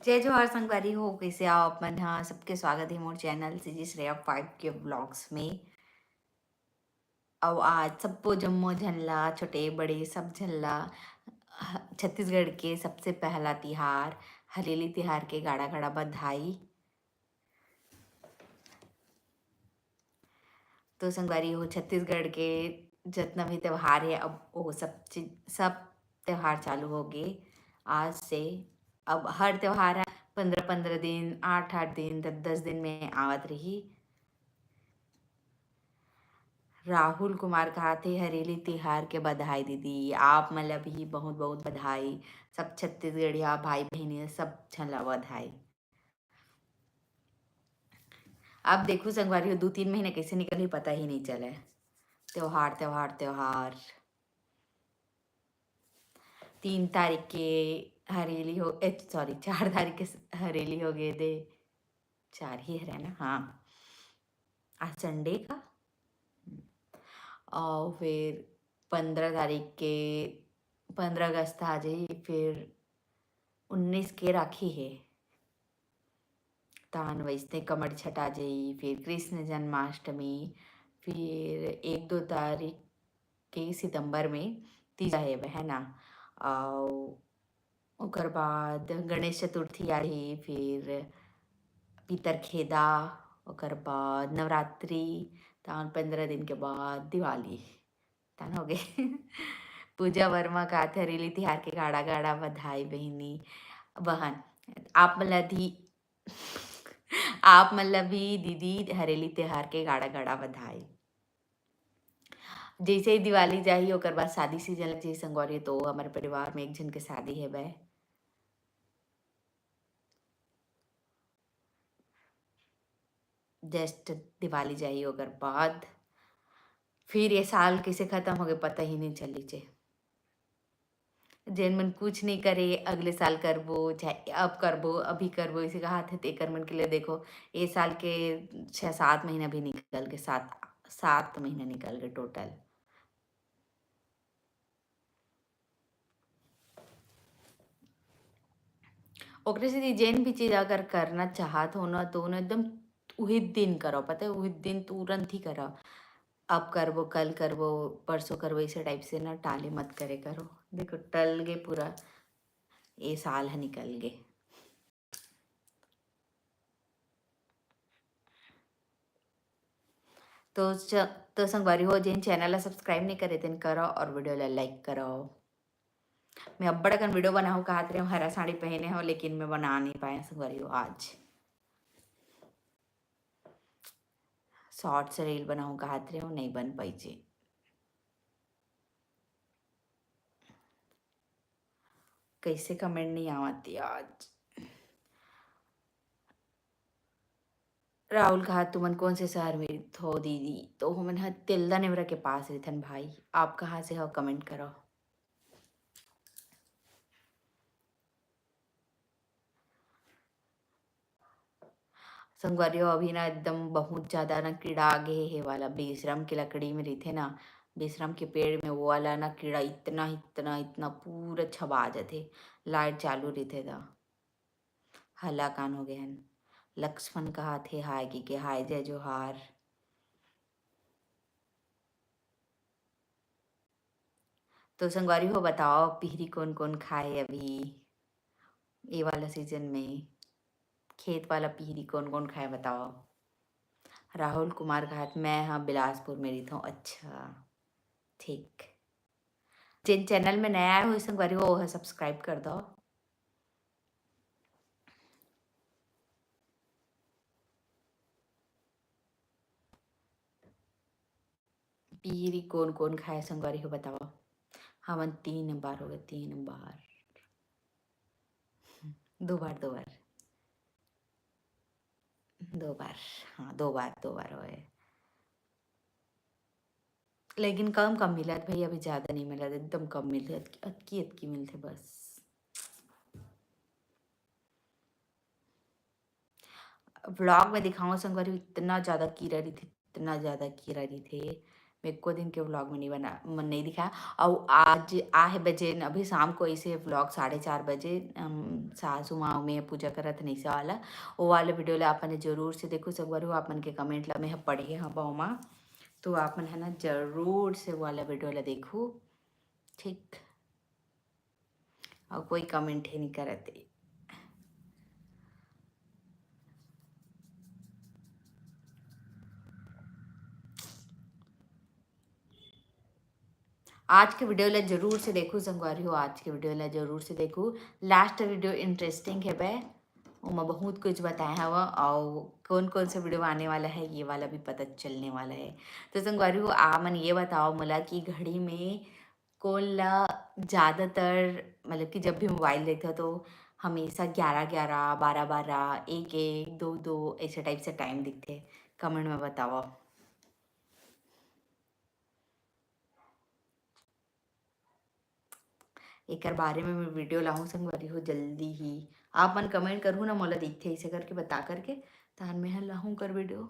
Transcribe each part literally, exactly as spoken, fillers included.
जय जोहार संगवारी हो, कइसे आओ आप मन ह? सबके स्वागत हे मोर चैनल सीजी श्रेया फाइव के व्लॉग्स में। अउ आज सबो जम्मो झन ला, छोटे बड़े सब झन ला ह-, छत्तीसगढ़ के सबसे पहला तिहार हरेली तिहार के गाड़ा गाड़ा बधाई। तो संगवारी हो, छत्तीसगढ़ के जतना भी त्योहार हे, अब वो सब चीज, सब त्योहार चालू हो गे आज से। अब हर त्योहार ह पंद्रह पंद्रह दिन, आठ आठ दिन, दस दस दिन में आवत रही। राहुल कुमार कहाथे, "हरेली तिहार के बधाई दीदी।" आप मन ला भी बहुत बहुत बधाई। सब छत्तीसगढ़िया भाई बहिनी सब झन ला बधाई। अब देखो संगवारी हो, दू तीन महीना कैसे निकलही, पता ही नहीं चले। त्योहार, त्योहार, त्योहार। तीन तारीख के हरेली हो, ए, सॉरी, चार तारीख के स-, हरेली हो गए दे। चार ही हरे ना, हाँ। आज संडे का। और फिर पंद्रह तारीख के, पंद्रह अगस्त आ जाई, फिर उन्नीस के राखी है। तान वैसने कमर छटा जाई, फिर कृष्ण जन्माष्टमी, फिर एक दो तारीख के सितंबर में तीजा है, है ना? और ओकर बाद गणेश चतुर्थी आ रही, फिर पितर खेदा, ओकर बाद नवरात्रि, तान पंद्रह दिन के बाद दिवाली। तान हो गए। पूजा वर्मा का हरेली तिहार के गाड़ा गाड़ा बधाई बहिनी, बहन। आप मन ला दी, आप मन ला भी दीदी हरेली तिहार के गाड़ा गाड़ा बधाई। जैसे ही दिवाली जाही, ओकर बाद शादी सीजन लग जाही संगवारी, तो हमर परिवार में एक झन के शादी हेबे। Just दिवाली जाही, ओकर बाद फिर ये साल कैसे खत्म हो गए, पता ही नहीं चली चे। जेन मन कुछ नहीं करे, अगले साल करबो, चाहे अब करबो, अभी करबो, इसे कहा थे, तेकर मन के लिए देखो, ये साल के छः सात महीना भी निकल के, सात, सात महीना निकल के टोटल। ओकरे सेती जेन भी चीज अगर करना चाहत हो ना, तो ना एकदम उही दिन करो, पता है, उही दिन तुरंत ही करो। अब करबो, कल करबो, परसों करबो, इसे टाइप से ना टाले मत करे करो। देखो, टल गे पूरा, ये साल ह निकल गे। तो च-, तो संगवारी हो, जेन चैनल ला सब्सक्राइब नहीं करे, तेन करो और वीडियो ला लाइक करो। मैं अब्बड़ अकन वीडियो बनाहूँ कहत रहे हूँ, हरा साड़ी पहने हो, लेकिन मैं बना नहीं पाए संगवारी हो आज। शॉर्ट्स रील बनाहूँ कहत रहे हूँ, नहीं बन पाई जी। कैसे कमेंट नहीं आवत आज? राहुल कहा, "तुमन कौन से शहर में रहिथो दीदी?" तो हमन ह तेलदा नेवरा के पास रहिथन भाई। आप कहाँ से हो, कमेंट करो। संगवारी हो, अभी ना एकदम बहुत ज्यादा ना कीड़ा आ गे हे, वाला बेशरम के लकड़ी में रहिथे ना, बेशरम के पेड़ में, वो वाला ना कीड़ा इतना, इतना, इतना पूरा छबा जाथे, लाइट चालू रहिथे त। हलाकान हो गे हन। लक्ष्मण कहाथे हाय कहिके, हाय जय जोहार। तो संगवारी हो, बताओ पिहरी कौन कौन खाए अभी ये वाला सीजन में? खेत वाला पिहरी कौन कौन खाए, बताओ। राहुल कुमार कहात, "मैं ह बिलासपुर में रहिथौं।" अच्छा, ठीक। जेन चैनल में नया आए हो संगवारी हो, ओह सब्सक्राइब कर दो। पिहरी कौन कौन खाए संगवारी हो, बताओ। हमन तीन बार हो गए, तीन बार। दो बार, दो बार। दो बार, हाँ, दो बार, दो बार होए। लेकिन कम कम मिलत भैया, अभी ज्यादा नहीं मिलत, एकदम कम मिलथे, अतकी, अतकी, अतकी मिलथे बस। व्लॉग में दिखाऊं संगवारी, इतना ज्यादा कीरा रहिथे, इतना ज्यादा कीरा रहिथे, मैं एको दिन के व्लॉग में नहीं बना, नहीं दिखाया। और आज आ है बजे न, अभी शाम को ऐसे व्लॉग साढ़े चार बजे, अम, सासू माँ में पूजा करत नैसा वाला, वो वाला वीडियो ला अपन जरूर से देखू। संगवारी हो, आप मन के कमेंट ला मैं ह पढ़े हवा ओमा, तो आप मन है ना जरूर से वो वाला वीडियो ला देखू, ठीक। और कोई कमेंट ही नहीं करत हे। आज के वीडियो ला जरूर से देखू संगवारी हो, आज के वीडियो ला जरूर से देखू। लास्ट वीडियो इंटरेस्टिंग है बे, ओमा बहुत कुछ बताए हवा और कौन कौन सा वीडियो आने वाला है, ये वाला भी पता चलने वाला है। तो संगवारी हो, आप मन ये बताओ मोला कि घड़ी में कौन ला ज़्यादातर, मतलब कि जब भी मोबाइल देखते हो तो हमेशा ग्यारह ग्यारह, बारह बारह, एक एक, दो दो ऐसे टाइप से टाइम दिखते? कमेंट में बताओ। एकर बारे में मैं वीडियो लाहूँ संगवारी हो जल्दी ही। आप मन कमेंट करहू ना, मोला दिखथे ऐसे करके बता करके, तहन मैं ह लाहूँ कर वीडियो।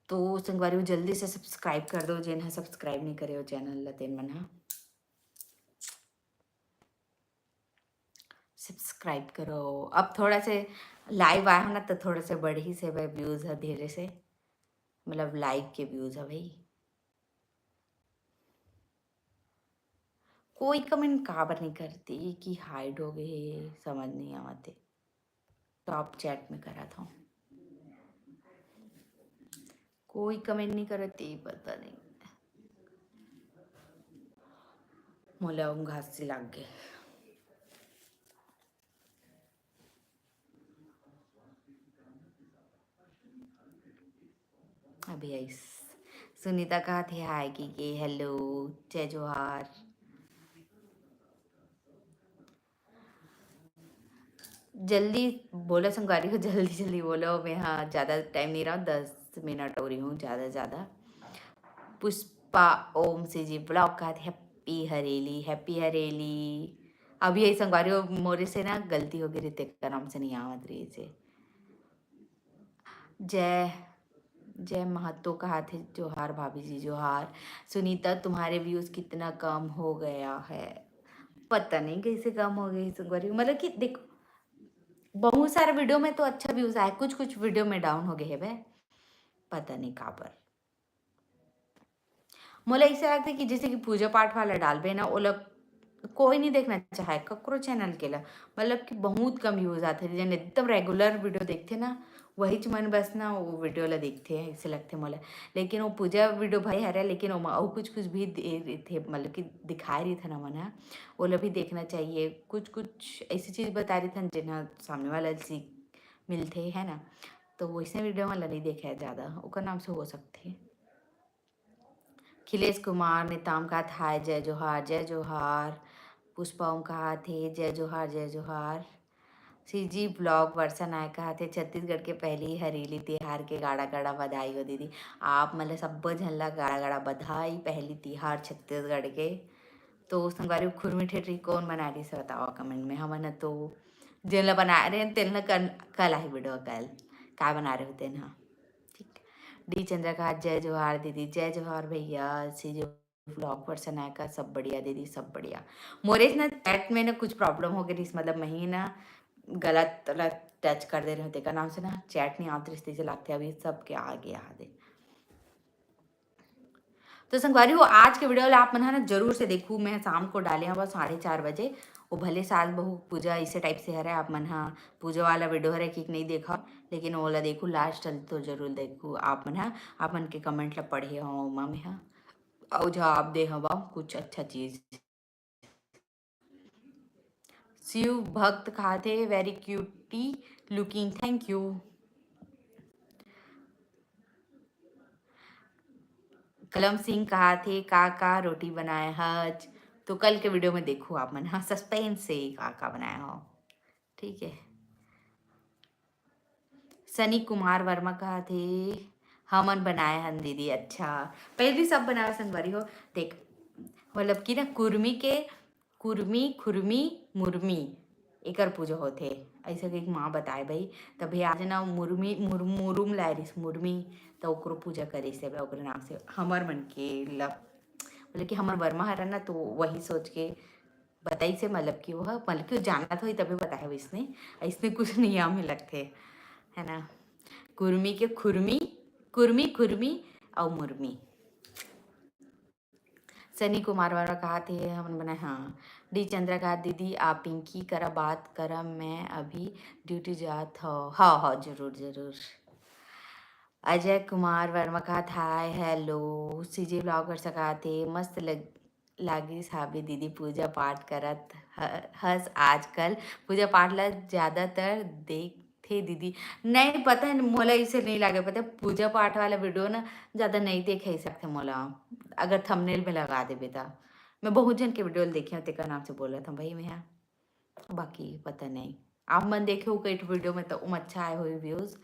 तो संगवारी हो जल्दी से सब्सक्राइब कर दो, जेन ह सब्सक्राइब नहीं करे हो चैनल ला, तेन मन ह सब्सक्राइब करो। अब थोड़ा से लाइव आए हो ना, तो थोड़ा से बढ़ी से भाई व्यूज ह धीरे से, मतलब लाइव के व्यूज ह भाई। कोई कमेंट काबर नहीं करती कि हाइड हो गए हे, समझ नहीं आवत हे। टॉप चैट में करा था, कोई कमेंट नहीं करती, पता नहीं मोला उंघासी लाग गए। अभी आइस। सुनीता कहत हे हाय की के, हेलो, जय जोहार। जल्दी बोलो संगवारी हो, जल्दी जल्दी बोलो, मैं हाँ ज़्यादा टाइम नहीं रहा, दस मिनट हो रही हूँ ज़्यादा ज़्यादा। पुष्पा ओम सी जी ब्लॉग कहत हे हैप्पी हरेली, हैप्पी हरेली। अभी यही संगवारी हो, मोरे से ना गलती हो गई, ऋतिक का नाम से नहीं आवत रही से। जय, जय महतो कहत हे, जोहार भाभी जी, जोहार। सुनीता, तुम्हारे व्यूज कितना कम हो गया है? पता नहीं कैसे कम हो गए संगवारी, मतलब कि देखो, बहुत सारे वीडियो में तो अच्छा व्यूज आए, कुछ कुछ वीडियो में डाउन हो गए हे बे, पता नहीं काबर। मोला ऐसे लगता है कि जैसे कि पूजा पाठ वाला डालबे ना, ओला कोई नहीं देखना चाहे, ककरो चैनल के ला, मतलब कि बहुत कम व्यूज आते, जन एकदम रेगुलर वीडियो देखते ना, वही च मन बस ना वो वीडियो ला देखते हैं, ऐसे लगते मोला। लेकिन वो पूजा वीडियो भाई हरे, लेकिन ओमा अउ कुछ कुछ भी दे रहे थे, मतलब कि दिखाए रही था ना मन ह, ओला भी देखना चाहिए। कुछ कुछ ऐसी चीज़ बता रही था जेन ह सामने वाला सीख मिलते है ना, तो वैसे वीडियो वाला नहीं देखा है ज़्यादा, ओकर नाम से हो सकते। खिलेश कुमार नेताम कहत हाय, जय जोहार, जय जोहार। पुष्पा ओम कहत हे, जय जोहार, जय जोहार। सीजी ब्लॉग वर्षा नायक कहत हे, छत्तीसगढ़ के पहली हरेली तिहार के गाड़ा गाड़ा बधाई हो दीदी। आप मन ल सब्बो झन ल गाड़ा गाड़ा बधाई, पहली तिहार छत्तीसगढ़ के। तो संगवारी, खुरमी ठेठरी कौन बना रही से बताओ कमेंट में। हमन ह तो जेन ल बनाए रहे तेन ल कल, कल आही वीडियो कल, का बना रहे हो तेन ह। ठीक। डी चंद्रकांत, जय जोहार दीदी, जय जोहार भैया। सीजी ब्लॉग पर सनायका, सब बढ़िया दीदी, सब बढ़िया। मोरे ना चैट में ना कुछ प्रॉब्लम हो गई रहिस, मतलब मैं ही ना गलत गलत टच कर दे रहे हो, तेकर नाम से ना चैट नहीं आवत रहिस, तइसे लागथे। अभी सबके आगे आ दे। तो संगवारी हो, आज के वीडियो ला आप मन ह ना जरूर से देखू। मैं शाम को डाले हवा साढ़े चार बजे, वो भले सास बहू पूजा ऐसे टाइप से हरे, आप मन ह पूजा वाला वीडियो हरे कि नहीं देखा, लेकिन ओला देखू लास्ट तक तो जरूर देखू आप मन ह। आप मन के कमेंट ला पढ़े हो ओमा मैं ह, अउ जवाब दे हवा कुछ अच्छा चीज। शिव भक्त कहत हे, very cutie looking, thank you। कलम सिंह कहत हे, का का रोटी बनाए हच? तो कल के वीडियो में देखू आप मन, हाँ, सस्पेंस से का का बनाए हो, ठीक है। सनी कुमार वर्मा कहत हे, हमन बनाए हन दीदी। अच्छा, पहली सब बनाए संगवारी हो। देख, मतलब कि ना कुर्मी के, कुर्मी, खुर्मी, मुर्मी, एकर पूजा होथे, ऐसे कहिके माँ बताए भाई। तभे आज ना मुरमी, मुर-, मुरुम लाए रिस मुरमी, त ओकरो पूजा करिस हे ओकरे नाम से। हमर मन के ल-, मतलब कि हमर वर्मा हरन ना, तो वही सोच के बताइस हे, मतलब कि वह, मतलब कि वो जानत होही तभे बताए वइसने, अइसने कुछ नियम हे लगथे, है ना। कुर्मी के खुरमी, कुर्मी, खुरमी अउ मुरमी। सनी कुमार वर्मा कहाथे, हमन बनाए, हाँ। डी चंद्रा कहाथे, दीदी, आप पिंकी करा बात करा, मैं अभी ड्यूटी जात हव। हाँ, हाँ, जरूर, जरूर। अजय कुमार वर्मा कहाथे, हाय, हेलो। सीजे ब्लॉग वर्षा कहाथे, मस्त लग-, लागिस हाबे दीदी, पूजा पाठ करत ह-, हस आजकल। पूजा पाठ ला ज्यादातर देख थे दीदी। नहीं, पता है, मोला इसे नहीं लागे, पता है, पूजा पाठ वाला वीडियो ना ज्यादा नहीं देखे सकते मोला, अगर थंबनेल में लगा देबे त। मैं बहुत जन के वीडियो ल देखे हूँ, तेकर नाम से बोलत हूँ भाई मैं, हाँ। बाकी पता नहीं, आप मन देखे हो कई ठो वीडियो में, तो उम अच्छा आए हुई व्यूज,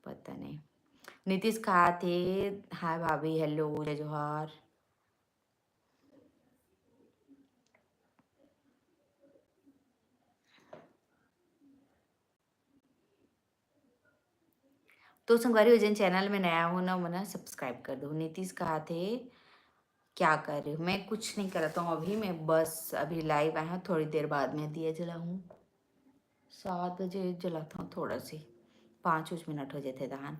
पता नहीं। नीतीश कहाथे, हाय भाभी, हेलो, जय जोहार। तो संगवारी हो, जेन चैनल में नया हो ना, ओमन सब्सक्राइब कर दो। नीतीश कहाथे, क्या कर रहे हो? मैं कुछ नहीं करता हूँ अभी, मैं बस अभी लाइव आया हूँ, थोड़ी देर बाद में दिया जलाऊँ। सात बजे जलाता हूँ थोड़ा सी, पाँच कुछ मिनट हो जाते दान।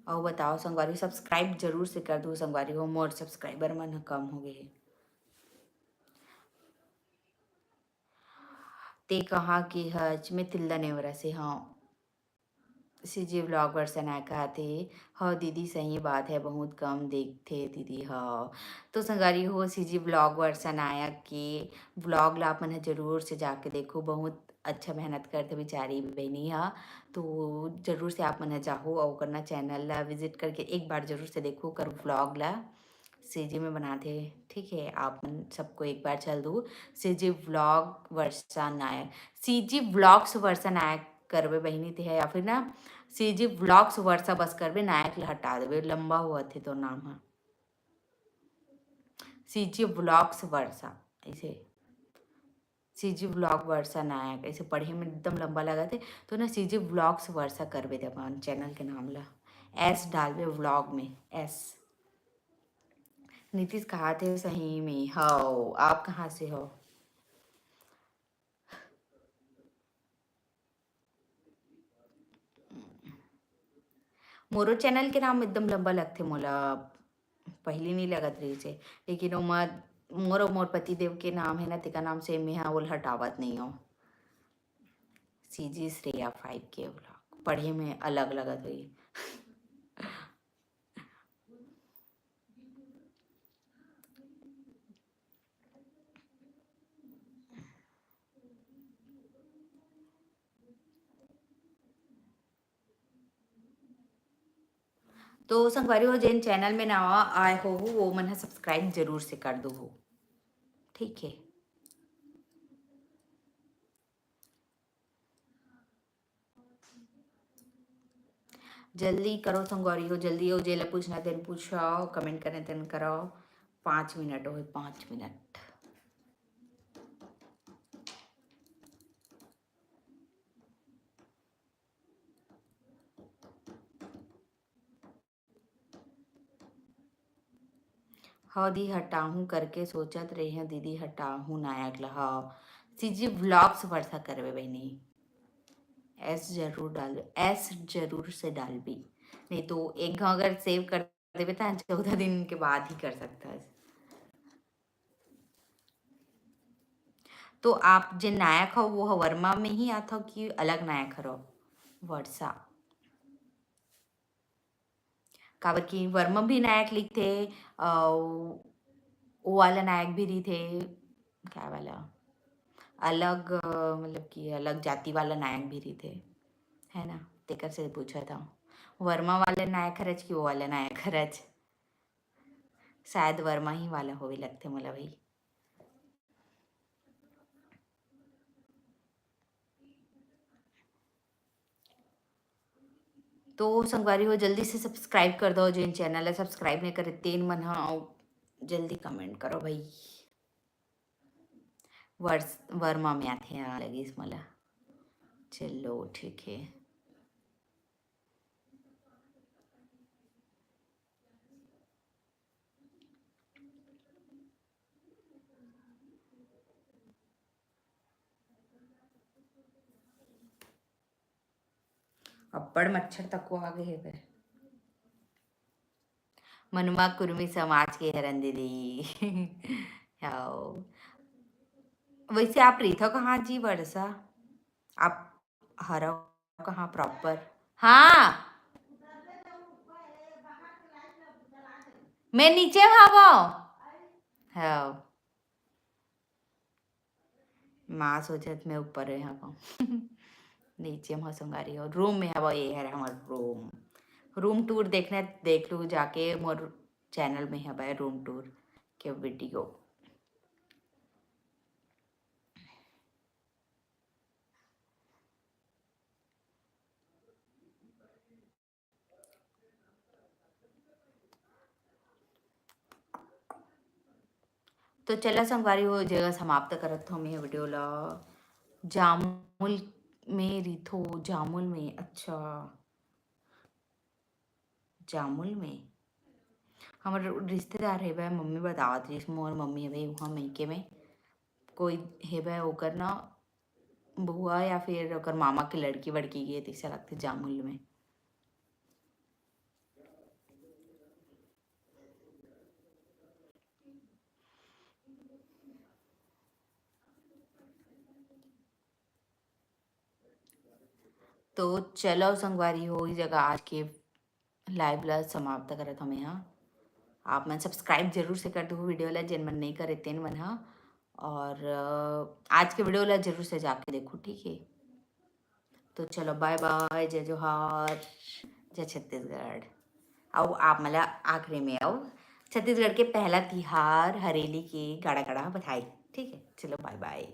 अउ बताओ संगवारी, सब्सक्राइब जरूर से कर दू संगवारी हो, मोर सब्सक्राइबर मन ह कम हो गए हे। ते कहाँ के हच? मैं तिल्दा नेवरा से हव। सीजी व्लॉग वर्षा नायक कहाथे, हव दीदी, सही बात है, बहुत कम देखथे दीदी, हव। तो संगवारी हो, सीजी व्लॉग वर्षा नायक के व्लॉग ला आप मन ह जरूर से जाके देखो, बहुत अच्छा मेहनत करथे बेचारी बहिनी ह। तो जरूर से आप मन ह जाहू अउ ओकर ना चैनल ला विजिट करके एक बार जरूर से देखो ओकर व्लॉग ला। सीजी में बनाथे, ठीक है, आप मन सबको एक बार चल दू सीजी व्लॉग वर्षा नायक, सीजी व्लॉग्स वर्षा नायक करबे बहिनी ते है, या फिर ना सीजी व्लॉग्स वर्षा बस करबे, नायक ला हटा देबे, लंबा होवत हे तोर नाम ह। सीजी व्लॉग्स वर्षा, ऐसे सीजी व्लॉग वर्षा नायक, ऐसे पढ़े में एकदम लंबा लगत हे, तो ना सीजी व्लॉग्स वर्षा करबे ते अपन चैनल के नाम ला, एस डालबे व्लॉग में, एस। नीतीश कहाथे, सही में हव, आप कहाँ से हो? मोरो चैनल के नाम एकदम लंबा लगथे मोला, पहिली नहीं लगत रहिस हे, लेकिन ओमा मोर अउ मोर पति देव के नाम है ना, तेकर नाम से मेहा ओला हटावत नहीं हव। सीजी श्रेया फाइव के व्लॉग पढ़े में अलग लगत होही। तो संगवारी हो, जेन चैनल में नवा आए हो, वो मन ह सब्सक्राइब जरूर से कर दो हो, ठीक है। जल्दी करो संगवारी हो, जल्दी हो, जेला पूछना तेन पूछो, कमेंट करने तेन करो। पाँच मिनट हो, पाँच मिनट। हव दी, हटाहूँ करके सोचत रहे हव दीदी, हटाहूँ नायक ला। हव सीजी व्लॉग्स वर्षा करबे बहिनी, एस जरूर डाल, एस जरूर से डालबी, नहीं तो एक घाव अगर सेव कर देबे त चौदह दिन के बाद ही कर सकता है। तो आप जे नायक हो वो ह वर्मा में ही आथव कि अलग नायक हरो? वर्षा। काबर कि वर्मा भी नायक लिखथे, अउ वो वाला नायक भी रहिथे, का वाला, अलग, अ, मतलब कि अलग जाति वाला नायक भी रहिथे, है ना? तेकर से पूछत हव, वर्मा वाला नायक हरच कि वो वाला नायक हरच? शायद वर्मा ही वाला होवे लगथे मोला भाई। तो संगवारी हो, जल्दी से subscribe कर दो, जेन channel ला subscribe नहीं करे तेन मन ह, अउ जल्दी comment करो भाई। वर्स-, वर्मा में आथे, हाँ, लगिस मोला। चलो, ठीक है। अब्बड़ मच्छर तको आ गे हेवय। मनुआ कुर्मी समाज के हरन दीदी। हव। वैसे आप रहिथव कहाँ जी वर्षा? आप हरव कहाँ proper? हाँ। मैं नीचे हवव। हव। माँ सोचत मैं ऊपर हवव। नीचे म संगवारी हो, room में हवव, ये हरे हमर room। Room tour देखना, देख लू जाके, मोर channel में हवय room tour के video। तो चला संगवारी हो, जगह समाप्त करत हव मैं video ला। जामुल में रिथो, जामुल में, अच्छा, जामुल में। हमर रिश्तेदार हेवय, मम्मी बतावत रहिस, मोर मम्मी हवे उहाँ मइके में, कोई हेवय ओकर ना बुआ या फिर ओकर मामा के लड़की वड़की गे, तइसे लगथे जामुल में। तो चलो संगवारी हो, इही जगह आज के live ला समाप्त करत हव मैं हा। आप मन subscribe जरूर से कर दू video ला, जेन मन नहीं करे तेन मन हा। और, अ, आज के video ला जरूर से जाके देखो, ठीक है? तो चलो, bye bye, जय जोहार, जय छत्तीसगढ़। अउ आप मन ला आखिरी में अउ छत्तीसगढ़ के पहला तिहार हरेली के गाड़ा गाड़ा बधाई, ठीक है? चलो, bye bye।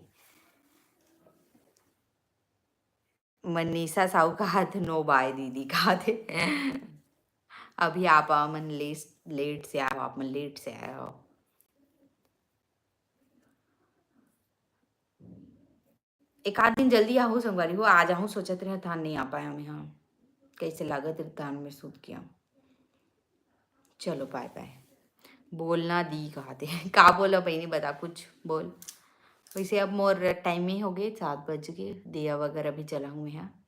Manisha Sahu कहाथे, "No bye दीदी," कहाथे। अभी आप मन लेस-, late से आए हो, आप मन late से आए हो। एक आध दिन जल्दी आहू संगवारी हो, आ जाहू, सोचत रहे धान नहीं आ पाया मैं, हाँ, कैसे लागत रहे धान में सूत गया। चलो, bye bye। बोलना दी कहाथे। का बोला बहिनी, बता, कुछ बोल। वैसे अब मोर time ही हो गए, सात बज गए, दिया वगैरह भी जलाऊँ मैं, हाँ।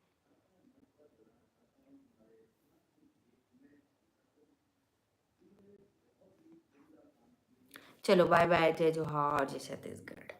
चलो, bye bye, जय जोहार, जय छत्तीसगढ़।